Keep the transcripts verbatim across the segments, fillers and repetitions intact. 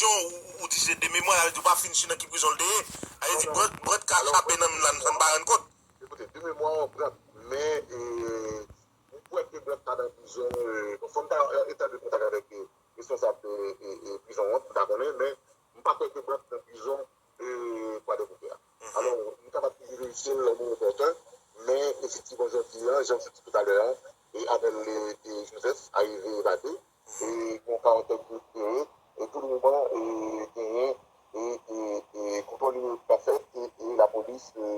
Ou, ou di se de memwa, sa vle di ou pa fin si nan ki prizon l te ye. Sa vle di Brant, Brant ka chape nan menm la, n pa rann kont. Ekoute, de memwa, Brant, men, e, m kwè ke Brant ta nan prizon, e, bon, fò m ta, e, etabli kontak avèk, e, responsab, e, e, e, prizon an, pou m ta konnen, men m pa kwè ke Brant nan prizon, e, Kwadèboukè a. Alò, m kapab toujou verifye l lè m opòten, men efektivman jodi a, jan m sot di toutalè a, e Anèl, e, e Joseph arive evade, e gen yon karantèn ki libere, e pou le moman, e genyen, e, e, e kontwòl yo pa fèt, e, e lapolis, e,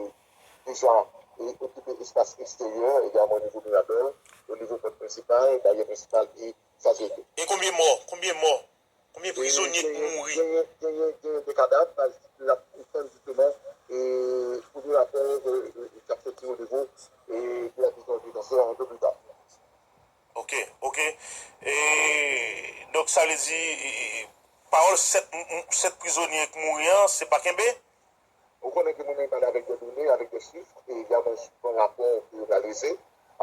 deja, e okipe espas eksteryè, egalman o nivo Miradòl, o nivo pòt prensipal, baryè prensipal, e sa se tou. E konbyen mò? Konbyen mò? Konbyen prizonye k mouri? Genyen, genyen, genyen de kadav, baz n ap tann jisteman, e premye rapò, e, e, k ap soti o nivo, e, de la prizon petansyè, un peu plus tard. Ok, ok. E, donk, sa vle di, e, pawòl sèt, m- m- sèt prizonye k mouri an, se pa kenbe? Ou konnen ke mwen menm pale avèk de done, avèk de chif, e egalman sou yon rapò ke yo pral drese.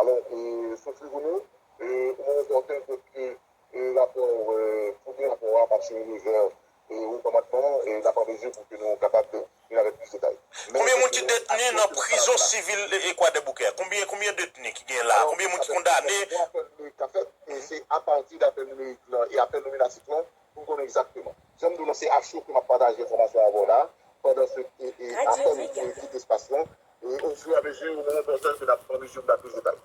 Alò, e, sou chif ou nou, e, ou mwen opòten ke, e, rapò, e, premye rapò a pa chire lejè, e, o kòmandman, e, n ap an mezi pou ke nou kapab vin avèk plis detay. Men, konbyen moun ki detni nan prizon sivil e, e Kwadèboukè? Konbyen, konbyen detni ki gen la? Konbyen moun ki kondane? Apèl nimerik la fèt, e se apati de apèl nimerik lan e apèl nominasyon an, pou n konnen egzakteman. Jan m di w lan, se a cho ke m ap pataje enfòmasyon avè w la, pandan se, e, e, apèl ou ki kite espas lan, e, ofiramizi ou mwen opòten ke n ap pran mezi pou n ba plis detay.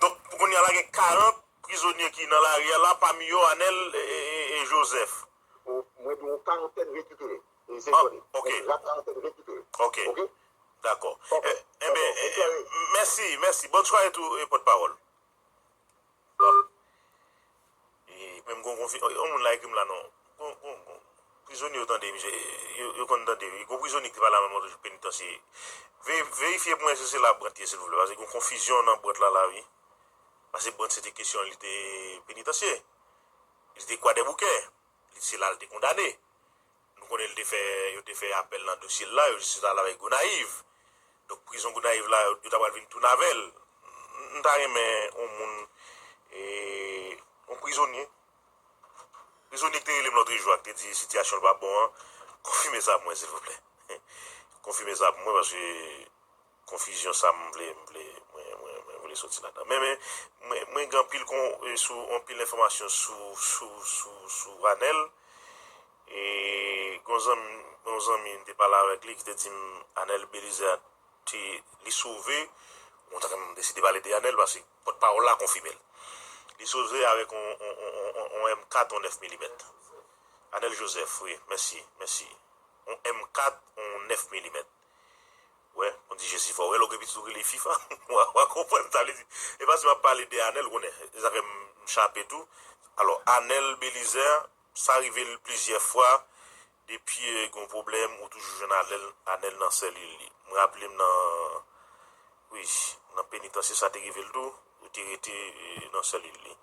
Donk, pou kounye a la, gen karant prizonye ki nan lari a la, pami yo Anèl e, e, e Joseph. Mwen di w karantèn rekipere. E se konnen. Ok. La karantèn rekipere. Ok. Ok? Dakò. Ok. E, enben, e, mèsi, mèsi. Bòn sware tou, e, pòtpawòl. Bon. E, men m gon konfi- yon moun la ekri m la non. Gon, gon, gon. Prizonye yo tande, misye, yo, yo konn tande, wi. Gon prizonye ki te pale avè m lòt jou penitansye. Ve- verifye pou mwen si se la Brant ye, silvouplè. Paske gon konfizyon nan Brant la, la, wi. Paske Brant se te kesyon, li te penitansye. Li te Kwadèboukè. Li se la l te kondane. Nou konnen l te fè, yo te fè apèl nan dosye l la, yo jis al avèk Gonayiv. Donk, prizon Gonayiv la, yo, yo ta pral vin tounen avè l. M ta renmen yon moun, e, yon prizonye. Prizonye ki te rele m lòt jou a, ki te di sitiyasyon l pa bon an, konfime sa pou mwen, silvouplè. Konfime sa pou mwen, paske konfizyon sa m vle, m vle, mwen, mwen, mwen vle soti ladan. Men, men, mwen, mwen gen anpil kon, e, sou, anpil enfòmasyon sou, sou, sou, sou Anèl. E, gon zanmi, gon zanmi, m te pale avèk li, ki te di m, Anèl Belizaire, te, li sove, mwen ta kanmenm deside pale de Anèl, paske pòtpawòl la konfime l. Li sove avèk on, on, on, on, on M kat, on nèf milimèt. Anèl Joseph, wi, mèsi, mèsi. On M kat, on nèf milimèt. Wè, on di Jezi fò. Wè, lè w gen pitit ou rele FIFA, w a, w a konprann sa vle di. E pa si m ap pale de Anèl, ou konnen, sa fè m chape tou. Alò, Anèl Belizaire, sa rive l plizyè fwa, depi, e, gon pwoblèm, ou toujou jwenn Anèl, Anèl nan selil li. Mwen raple m nan, wi, nan penitansye sa te rive l tou, ou te rete, e, nan selil li.